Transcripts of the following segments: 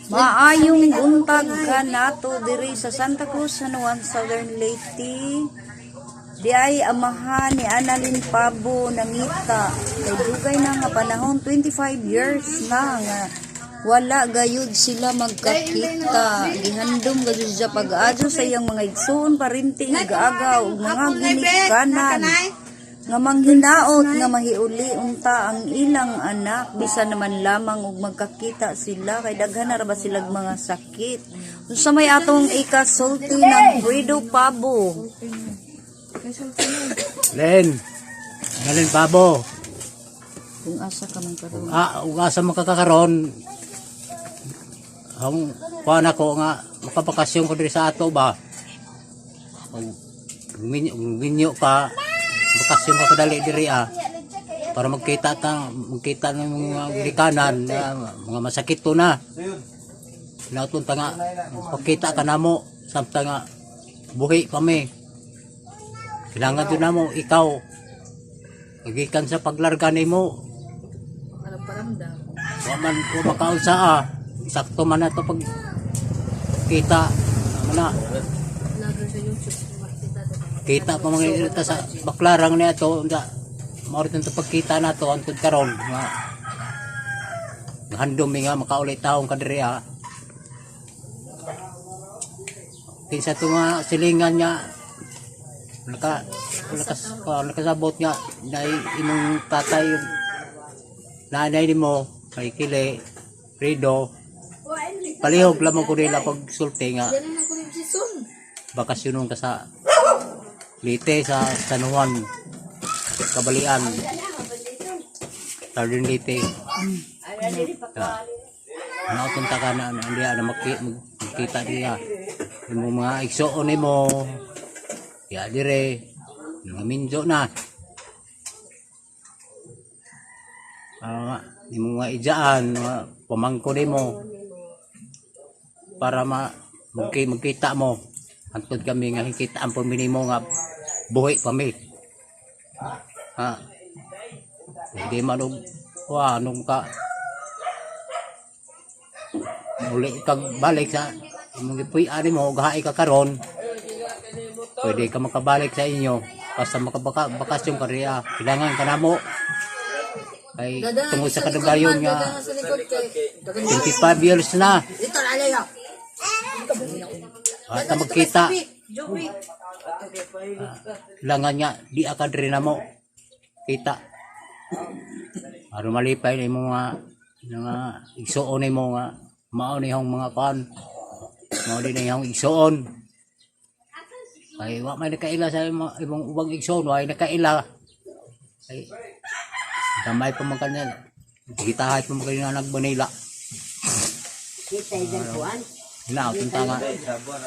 Maayong buntag kanato diri sa Santa Cruz, San Juan, Southern Leyte. Di ay amahan ni Analyn Pabo nangita kay dugay na nga panahon, 25 years na nga wala gayud sila magkakita. Gihandom gayud siya pag-adyo sa iyang mga igsoon, parinti, igaagaw ug mga ginikanan nga manghinaot nga mahiuli unta ang ilang anak, bisan naman lamang og magkakita sila, kay daghan na ra ba silag mga sakit. Unsa may atong ikasulti ng Fredo Pabo? Len, Len Pabo, Kung asa ka man karon? Ah, ug asa makakakaron? Ang kuan ako nga makabakasyon ko diri sa ato ba. Ug minyo ka, bakasyon ka kadali diri ah. Para magkita ta, magkita ng mga gikanan, na mga masakit to na. Naton ta nga pagkita ka namo samtang nga buhi pa mi. Kailangan din namo ikaw. Gikan sa paglarga nimo, wa man wa makaunsa ah. Sakto man na to pag kita man na. Kita pa mga irita sa baklarang niya to unsa mao rin to pagkita na to antud karon nga handom mi nga makauli taong kadiri ah. Kinsa to nga silingan niya naka nakas nakasabot nga na imong tatay, nanay nimo kay Kile Rido, palihog lamang ko nila pag sulti nga bakasyonon ka sa Leyte, sa San Juan, Kabalian, Southern Leyte. Nautunta ka na na hindi na magkita diya imong mga igsuon nimo ya dire mga minjo na ah imong mga ijaan, mga pamangko nimo, para ma magkita mo. Antod kami nga hikita ang pamini mo nga buhi pa mi ha. Hindi man og wa nung ka uli kag balik sa imong gipuy-an nimo, gahay ka karon, pwede ka makabalik sa inyo basta makabaka bakasyon ka riya. Kailangan ka namo kay tungod sa kadugayon nga 25 years na at magkita. Kailangan niya di ka diri namo kita aron malipay na imong mga igsuon nimo nga mao ni hong mga kuan, mao din na hong igsuon, kay wa may nakaila sa imong ubang igsuon, wa may nakaila kay gamay pa man kanya, gitahay pa man kanya nag Manila na punta nga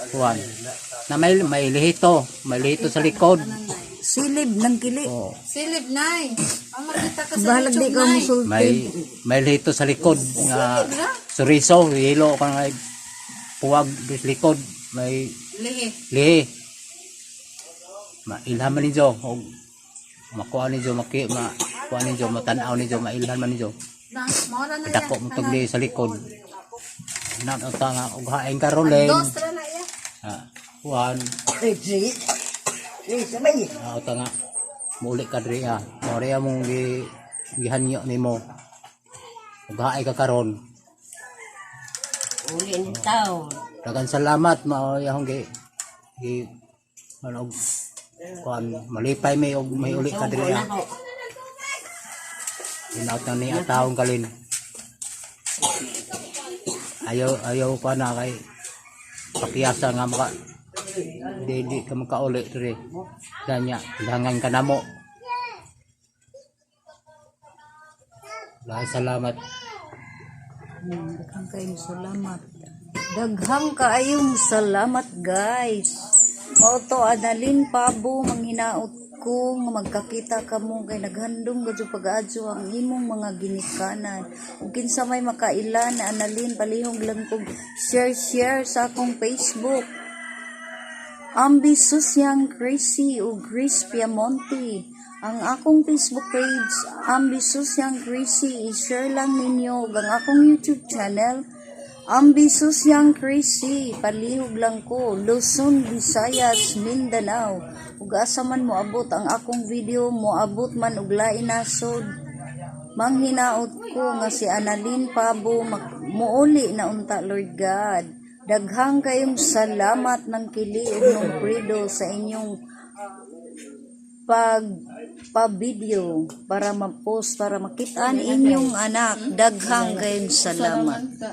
kuan na may lihito sa likod. Silib ng kili. Oh. Silip, Nay. Ang makita ka sa Bahalag di YouTube, ka Nay. musulti. May lihito sa likod nga suriso, hilo ka nga puwag sa likod, may Lihi. lihi. Mailhan man ninyo og makuha ninyo, maki makuha ninyo, matanaw ninyo, mailhan man ninyo. Na, maura na Dako mo tong lihi sa likod. Na ta nga og hain karon len. Dos ra na iya. Ah, kuan. Ah, ta nga muli ka diri ah. Mao ri among gi gihanyo nimo. Ug haay ka karon. Uli ni tao. Daghang salamat, mao yahong gi gi ano og kuan, malipay may og may uli ka diri ah. Hinaut na ni atawong kalin. Ayaw ayaw pa na kay pakiyasa nga maka di di ka makauli diri. Danya, kailangan ka namo. Daghang salamat. Daghang kayong salamat. Daghang kaayong salamat, guys. Mao to Analyn Pabo, manghinaot ko nga magkakita kamo kay naghandom gadyo pag-adyo ang imong mga ginikanan. Ug kinsa may makaila na Analyn, palihog lang kog share share sa akong Facebook. Ambi Susyang Crazy o Chris Piamonte. Ang akong Facebook page, Ambi Susyang Crazy, i-share lang ninyo ug ang akong YouTube channel, Ambisyosyang Chrissy, palihog lang ko, Luzon, Visayas, Mindanao. Ug asa man moabot ang akong video, moabot man og lain nasod. Manghinaot ko nga si Analyn Pabo muuli na unta, Lord God. Daghang kayong salamat ng Kili ug nung Fredo sa inyong pag pa-video para ma-post, para makitaan inyong anak. Daghang kayong salamat. Salamat ka.